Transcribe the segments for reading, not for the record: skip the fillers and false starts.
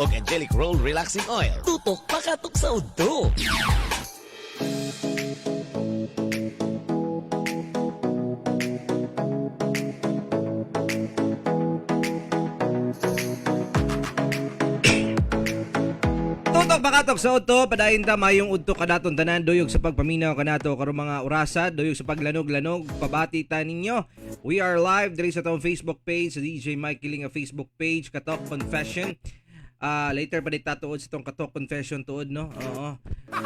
Og Angelic Roll Relaxing Oil. Tutok pakatok sa udto. Tutok bakatok sa udto, padayon ta mayong udto kadaton tanan duyog sa pagpaminaw kanato karong mga orasa, duyog sa paglanog-lanog, pabati ta ninyo. We are live diri sa atong Facebook page, sa DJ Mike Kilinga Facebook page, Katok Confession. Later pa di tatuod sa itong Katok Confession tuod, no? Oo.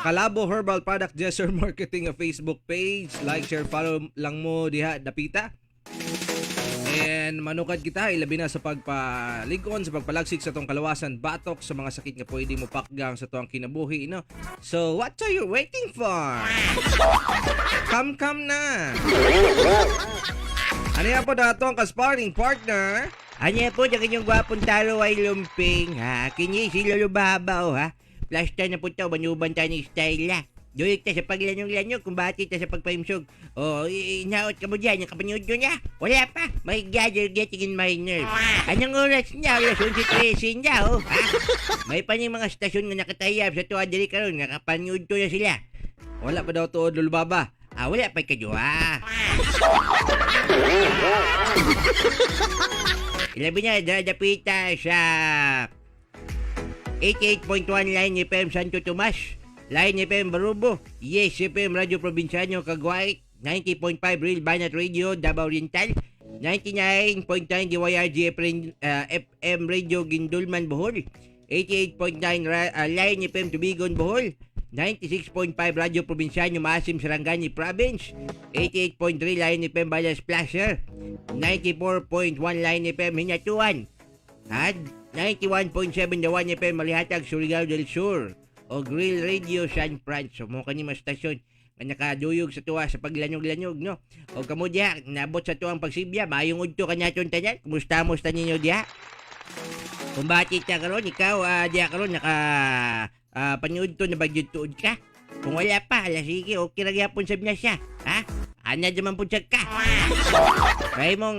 Kalabo Herbal Product Gesture Marketing a Facebook page. Like, share, follow lang mo diha, dapita. And manukad kita ilabi na sa pagpaligon, sa pagpalagsik sa tong kalawasan batok sa mga sakit nga pwede mo pakgang sa tuang kinabuhi, no? So, what are you waiting for? Come, come na! Ano yan po na atong ka-sparring partner? Ano po, ang inyong gwapong talo ay lumping, ha? Kini si Lolo Babaw, ha? Plasta na po ito, manuban tayo ng style, ha? Duyog ta sa paglanong-lanong, kung bati ta sa pagpaimsog. O, inaot ka mo dyan, yung kapanood nyo niya. Wala pa. My God, you're getting in my nerve. Anong oras na? Alas 11:13 na, oh. Ha? May pa niyang mga stasyon nga nakatayab sa tuwa diri karon, nakapanood to na sila. Wala pa daw tuod, Lolo Baba. Ah, wala pa kaduha. Ilabi na, dadapita sa 88.1 Line FM Santo Tomas, Line FM Barubo, Yes FM Radio Probinsyano Caguay, 90.5 Real Banat Radio Davao Oriental, 99.9 DYRG FM Radio Gindulman Bohol, 88.9 Line FM Tubigon Bohol, 96.5 Radio Probinsyano Maasim Sarangani Province, 88.3 Line FM Balas Placer, 94.1 Line FM Hinatuan, at 91.7 The One FM Malihatag, Surigao del Sur, o Grill Radio San Francisco. Mo kani mas stasyon nga nakaduyog sa tuwa sa paglanog-lanog, no? O kamo diha, nabot sa tuwang pagsibya, maayong udto kanaton tanan. Kumusta musta ninyo diha? Kung bati ta karon, ikaw diha karon naka paniudto na ba gyud tuod ka? Kung wala pa, ala sige, okay ra gyapon sab na siya. Ha? Ana naman pud siya ka. Kaya mong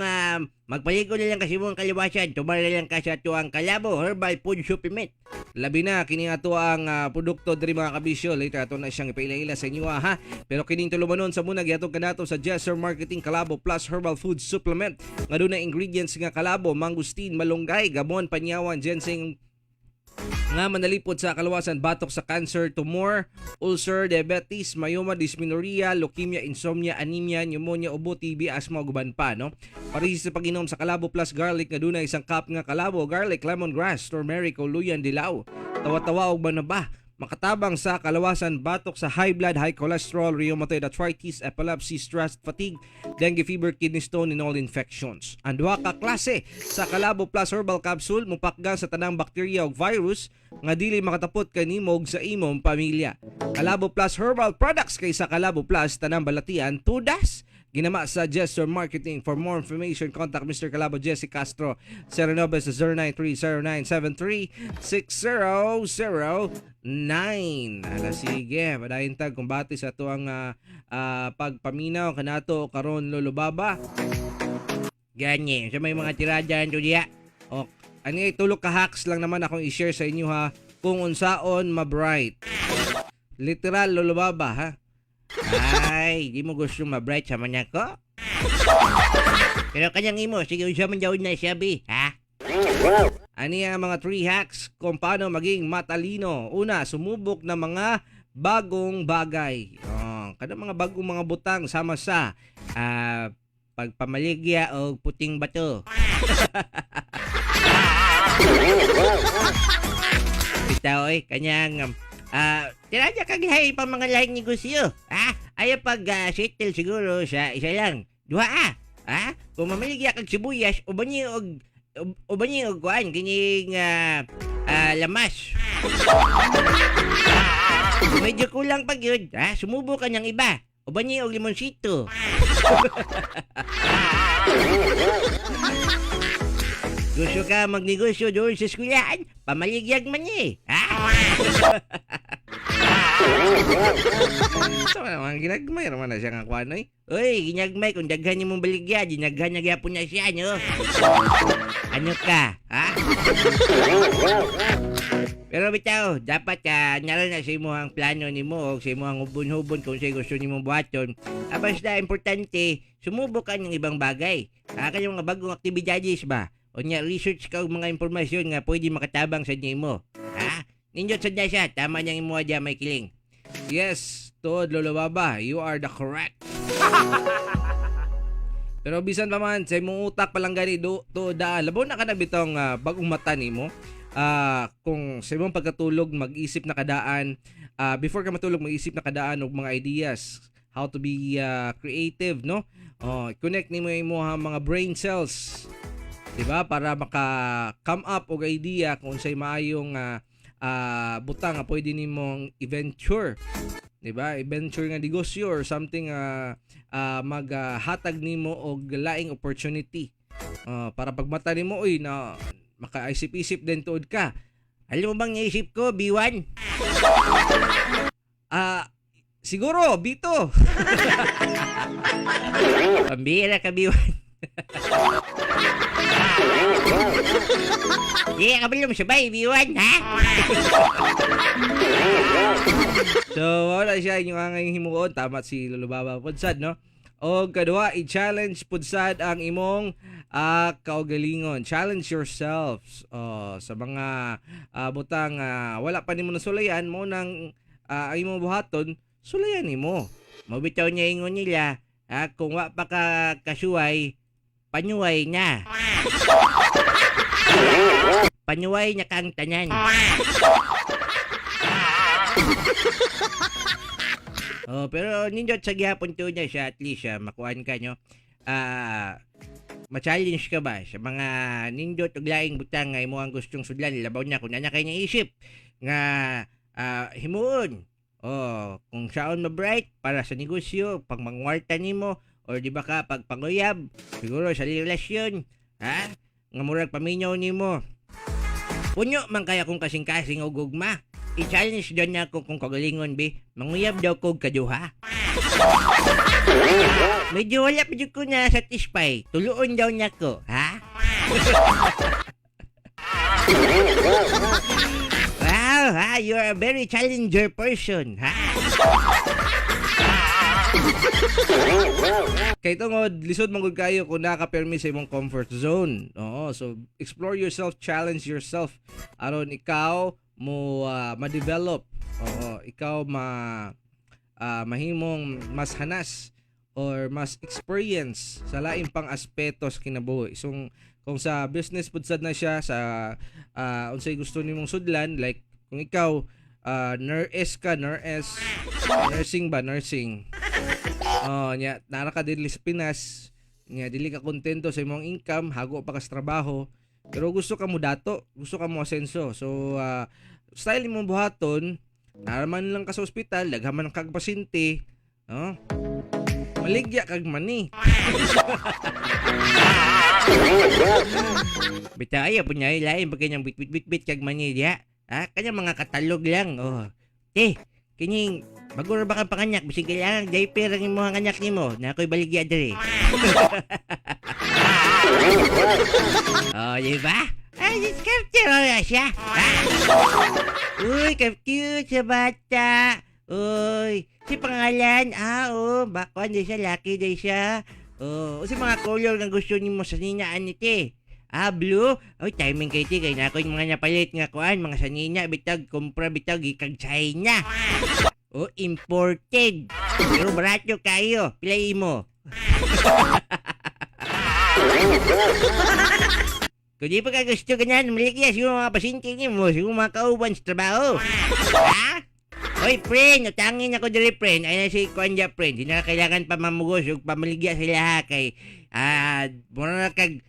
magpaligo na lang kasi mo ang kaliwasan, tumara na lang ka sa tuwang Kalabo Herbal Food Supplement. Labi na kini ato ang produkto diri mga kabisyo. Later ato na siyang ipaila-ila sa inyo ha. Pero kining tulumanon sa muna gihatod kanato sa Jesser Marketing Kalabo Plus Herbal Food Supplement. Nga dunay ingredients nga kalabo, mangustin, malunggay, gamon, panyawan, ginseng nga manalipod sa kalawasan batok sa cancer, tumor, ulcer, diabetes, myoma, dysmenorrhea, leukemia, insomnia, anemia, pneumonia, ubo, TB, asthma ug uban pa, no? Parehas sa pag-inom sa Kalabo Plus Garlic nga dunay isang cup nga kalabo, garlic, lemongrass, turmeric o luyan dilaw. Tawa-tawa og banaba. Makatabang sa kalawasan batok sa high blood, high cholesterol, rheumatoid arthritis, epilepsy, stress, fatigue, dengue fever, kidney stone, and all infections. Ang duha ka klase sa Kalabo Plus Herbal Capsule mupakgan sa tanang bakterya ug virus nga dili makatapot kanimo ug sa imong pamilya. Kalabo Plus Herbal Products kay sa Kalabo Plus tanang balatian tudas. Ginama sa Gesture Marketing. For more information, contact Mr. Kalabo Jesse Castro 0909-309-73-6009. Ala sige, padayon tag kumbate sa tuang pagpaminaw kanato karon Lolo Baba. Gani, sa may mga tirada to diha. O, ani tulok ka hacks lang naman akong i-share sa inyo ha kung unsaon ma-bright. Literal Lolo Baba ha. Ay, di mo gusto ma-bright sa man ako? Pero kanyang imo, sige unsa man daw na sabi, ha? Ani ang mga 3 hacks kung paano maging matalino. Una, sumubok ng mga bagong bagay. Oh, kada mga bagong mga butang sama sa Pagpamaligya og puting bato. Bitaw oy, kanyang tirada kag lahi pa mga lahing negosyo. Ha? Ayaw pag settle siguro sa isa lang. Duha ah. Ha? Kung mamaligya kag sibuyas, uban niyo og uban niyo og kuan kining lamas. Medyo kulang pag yun. Ha? Sumubo ka ng iba. Uban niyo og limonsito. Gusto ka magnegosyo doon sa eskwelahan? Pamaligyag man niya eh. Ha? Sa mga ginagmay naman na siya nga kuan oy. Uy, ginagmay, kung daghan niyo mong baligya, dinaghan na gyapon na siya, no? Ano ka, ha? Pero bitaw, dapat ka nara na sa imong plano nimo o sa imong hubon-hubon kung sa'y gusto nimong buhaton. Ah, basta importante, sumubok ka ng ibang bagay. Ah, kanyang mga bagong aktibidades ba? O nya, research ka og mga impormasyon nga pwede makatabang sa nimo. Ha? Nindot sad na siya, tama niyang imuha diya may kiling. Yes, tuod Lolo Baba, you are the correct. Pero bisan pa man sa imong utak pa lang gani do tuod daan. Labaw na ka na bitong bagong mata nimo. Kung sa imong pagkatulog mag-isip na kadaan, before ka matulog mag-isip na kadaan og mga ideas how to be creative, no? Oh, connect nimo yung imong mga brain cells. 'Di ba? Para maka come up og idea kung unsay maayong butang nga pwede nimong i-venture, 'di ba? I-venture nga negosyo or something maghatag nimo og laing opportunity. Para pagmata nimo, uy, na makaisip-isip din tuod ka. Alam mo bang naisip ko, B1? Siguro bito. Pambira ka, B1. Di ka ba sabay, B1, ha? So, wala siya inyong angay himuon. Tama si Lolo Baba pud sad, no? O kadua, i-challenge pud sad ang imong kaugalingon. Challenge yourselves. Oh, sa mga butang wala pa nimo nasulayan mo nang ang imong buhaton, sulayan nimo. Mabitaw niya ingon nila, ha, kung wa pa ka kasuway, panuway na. Panuway na kang tanan. Oh, pero nindot sa gihapon to niya siya at least siya makuan ka nyo. Ma-challenge ka ba sa mga nindot og laing butang nga imo ang gustong sudlan labaw na kung nana kay naisip nga himuon. Oh, kung saon ma-bright para sa negosyo, pag mangwarta nimo or di ba ka pag panguyab, siguro sa relasyon, ha? Nga murag paminyaw nimo. Punyo man kaya kung kasing-kasing og gugma. I-challenge daw niya ako kung kagalingon bi. Manguyab daw kog kaduha. Medyo wala pa jud ko na satisfy. Tuluon daw niya ko, ha? Wow, ha? You're a very challenger person, ha? Kay tungod lisod man gud kayo kung nakapirmi sa imong comfort zone. Oo, so explore yourself, challenge yourself aron ikaw mo ma-develop. Oo, ikaw ma mahimong mas hanas or mas experience sa lain pang aspeto sa kinabuhi. So kung sa business pud sad na siya sa unsay gusto nimong sudlan, like kung ikaw nurse ka, nurse, nursing ba, nursing. Oh, nya nara ka dili sa Pinas, nya dili ka kontento sa imong income, hago pa ka sa trabaho, pero gusto ka mo dato, gusto ka mo asenso. So style imong buhaton, naraman lang ka sa ospital, daghan man kag pasyente, no? Maligya kag mani. Bitaw ay po niya lain pag kanyang bit bit bit bit kag mani diha. Ha? Kanyang mga katalog lang. Oh. Te, kining bago ra ba kang panganyak bisig kailangan diaper ang imong anak nimo na ako'y baligya diri. Oh, di ba? Ay, discarte na siya. Ha? Uy, ka-cute sa bata. Uy, si pangalan, oh, bakwan di siya, laki di siya. Oh, si mga color nga gusto nimo sa ninaan ni te. Ah, blue. Oy, timing kay ti kay na ako yung mga napalit nga kuan, mga sanina bitag kumpra bitag gikag China. Oh, imported. Pero barato kayo. Pila mo. Kung di pa ka gusto ganyan, maligya siguro mga pasyente nimo, siguro mga kauban sa trabaho. Ha? Oy, friend, utangin ako diri, friend. Ay na si Kwanja, friend. Di na kailangan pa mamugos ug pamaligya sila ha kay mura na kag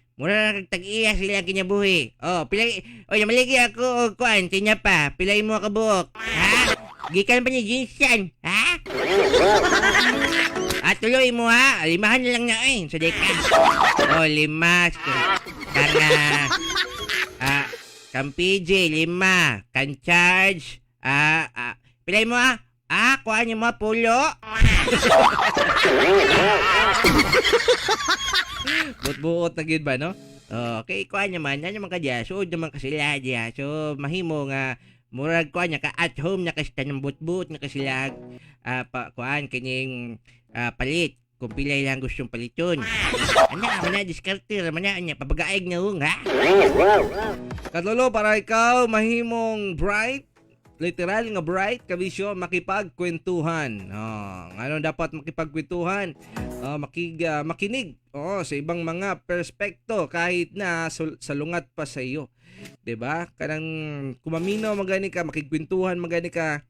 tag-iya sila ang kinabuhi. Oh, pila oy, maligya ako og kuan, tinya pa. Pila mo ka buok. Ha? Gikan pa ni Jinsan, ha? Ah, tuloy mo ha. Limahan na lang na eh. Sa deka. Oh, lima. Kang, kang PJ, lima. Kan charge. Pilay mo ah. Ah, kuha niyo mo, pulo. Buot-buot na gyud ba, no? Oh, okay, kuha naman. Ano naman ka diya? Suod naman ka sila diya. So, mahimo nga Murag kuan naka at home na kasi tanang butbut na kasi sila pa, kuan kining palit kung pila ilang gustong paliton. Ana, mana diskarte ra mana anya pabagaig na hung ha. Katulo, para ikaw mahimong bright, literal nga bright, kabisyo, makipagkwentuhan. Oh, ngano dapat makipagkwentuhan? Oh, makinig, oh, sa ibang mga perspekto kahit na salungat pa sa iyo. 'Di ba? Kanang kumaminaw magani ka, makigkwentuhan magani ka,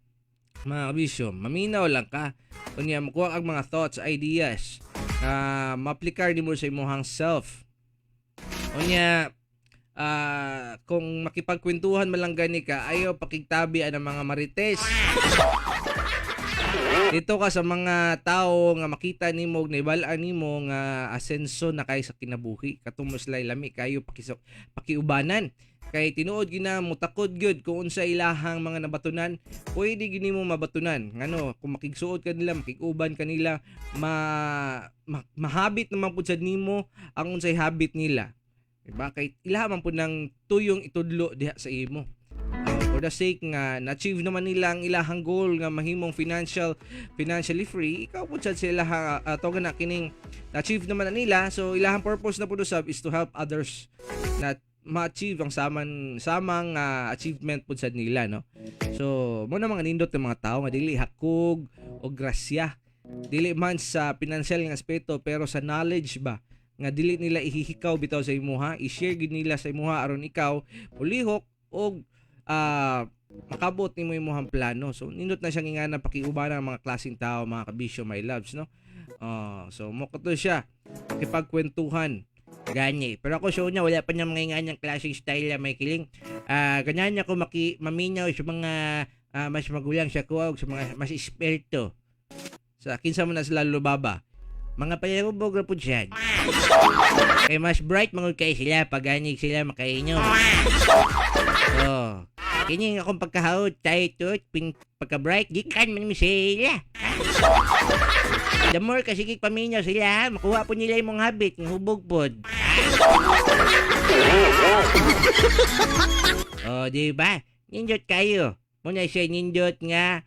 mga kabisyo, maminaw lang ka. Unya makuha ang mga thoughts, ideas na maaplikar nimo sa imong self. Unya kung makipagkwentuhan man lang gani ka, ayaw pakigtabi ang mga marites. Dito ka sa mga tao nga makita nimo og naibal-an nimo nga asenso na kay sa kinabuhi. Katong mas lami kayo pakiubanan. Kay tinuod gina mutakod gyud kung unsa ilahang mga nabatunan, pwede gyud nimo mabatunan. Ngano kung makigsuod ka nila, makiguban ka nila, mahabit naman pud sad nimo ang unsay habit nila. Diba? Kay ilaha man pud ng tuyong itudlo diha sa imo. For the sake nga na-achieve naman nila ang ilahang goal nga mahimong financially free, ikaw pud sad sa ilaha tawagan na kining na-achieve naman na nila, so ilahang purpose na pud usab is to help others na ma-achieve ang samang achievement pud sad nila, no. So mo na mga nindot ng mga tao nga dili hakog o grasya, dili man sa financial nga aspeto pero sa knowledge ba nga dili nila ihihikaw bitaw sa imuha, i-share gid nila sa imuha aron ikaw mulihok og makabot nimo imuhang plano. So nindot na siyang ingana pakiuban ang mga klaseng tao, mga kabisyo, my loves, no. So mo kato siya kipagkwentuhan. Gani. Pero ako sa una, wala pa niyang mga ingan ng klaseng style na may kiling. Ganyan ako maminaw sa mga mas magulang sa kuha sa mga mas esperto. Sa kinsa man na sila lubaba. Mga palarubog ra pud siya. Kay mas bright mangud kay sila pag ganig sila makainom. Oh. Kini akong pagkahaot tayo to, pin, pagka-bright, gikan man mi sila. The more kasi paminaw sila, ha, makuha po nila yung mga habit, ng hubog pod. Oh, di ba? Nindot kayo. Muna siya nindot nga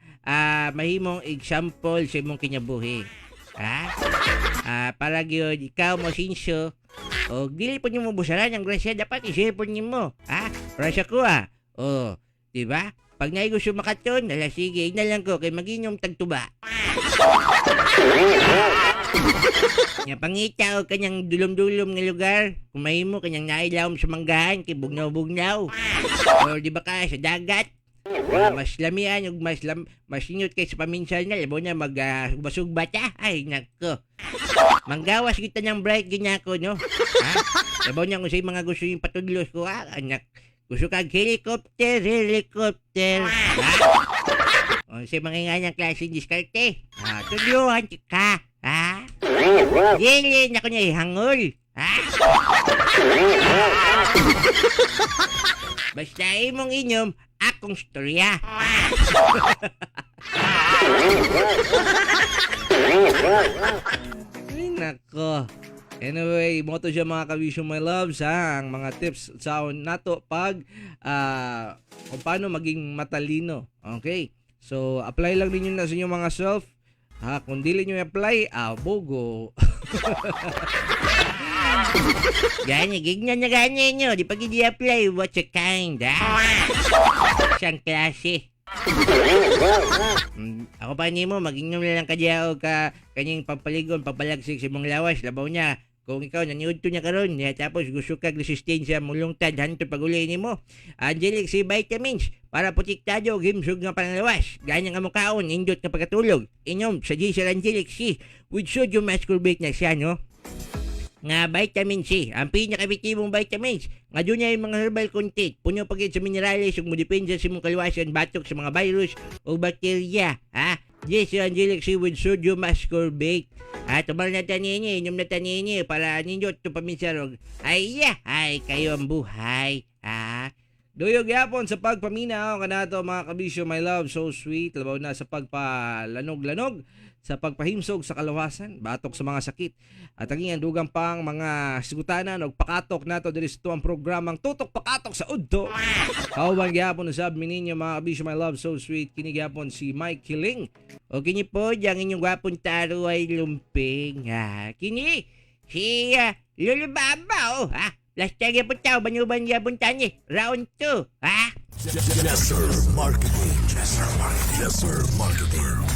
mahimong example sa imong kinabuhi. Ha? Para gyud ikaw mo sinsyo o dili po nimo busaran ang grasya, dapat i-share po nimo. Ha? Para sa kuha. Oh, di ba? Pag naay gusto makaton, ala sige, ina lang ko kay maginom tagtuba. Nya pangita og kanyang dulom-dulom nga lugar, kung mahimo kanyang nailawom sa manggahan kay bugnaw-bugnaw. Or di ba ka sa dagat? Mas lamian ug mas inyot kay sa paminsan na labo na mag sugba ta. Ay nako. Manggawas kita ng bright ginyako no. Ha? Labaw niya kung sa mga gusto yung patudlos ko ha, anak. Gusto kag helicopter, helicopter. Ha? O sa mga nga niyang klaseng diskarte. Ha, tudlohan ka. Ha? Dili na ko niya ihangol. Ha? Basta imong inyom, akong storya. Ay, nako. Anyway, mo to siya mga kabisyo, my loves, ha, ang mga tips sa nato pag kung paano maging matalino. Okay? So, apply lang ninyo na sa inyong mga self. Ha, kung dili nyo i-apply, bogo. Gani, gignan na gani nyo. Di pag i-apply, what's a kind, ha? Siyang klase. Ako pa nimo, mag-inom na lang kadya o ka kanyang pampaligon, pampalagsik sa imong lawas, labaw niya. Kung ikaw naniudto niya karon, niya tapos gusto kag resistensya mulungtad hanto pag-uli nimo. Angelic C vitamins para protektado og himsog nga panlawas. Ganyan nga mukaon, indot nga pagkatulog. Inom sa Giselle Angelic C with sodium ascorbate na siya, no? Nga vitamin C, ang pinaka-epektibong vitamins. Nga doon niya yung mga herbal content. Puno pagid sa minerales ug modepensa sa imong kaluwasan batok sa mga virus o bakterya. Ha? Yes, Angelic C with sodium ascorbate. Ha, tumal na tanini, inom na tanini para ninyo ito paminsarog. Ay, ya, ay, kayo ang buhay. Ha? Duyog yapon sa pagpaminaw kanato mga kabisyo, my love, so sweet, labaw na sa pagpalanog-lanog Sa pagpahimsog sa kalawasan batok sa mga sakit at ang iyang dugang pang mga sigutanan og pakatok nato diri sa tuang programang Tutok Pakatok sa Udto. Kauban gyapon usab mininyo, mga kabisyo, my love so sweet, kini gyapon si Mike Kiling. O kini po, ang inyong gwapong taro ay lumping. Ha? Kini, si Lolo Baba, oh, ha? Last time yapon tao, banyuban yapon tani. Round 2, ha? Yes, sir. Marketing. Yes, sir. Marketing. Yes, sir. Marketing.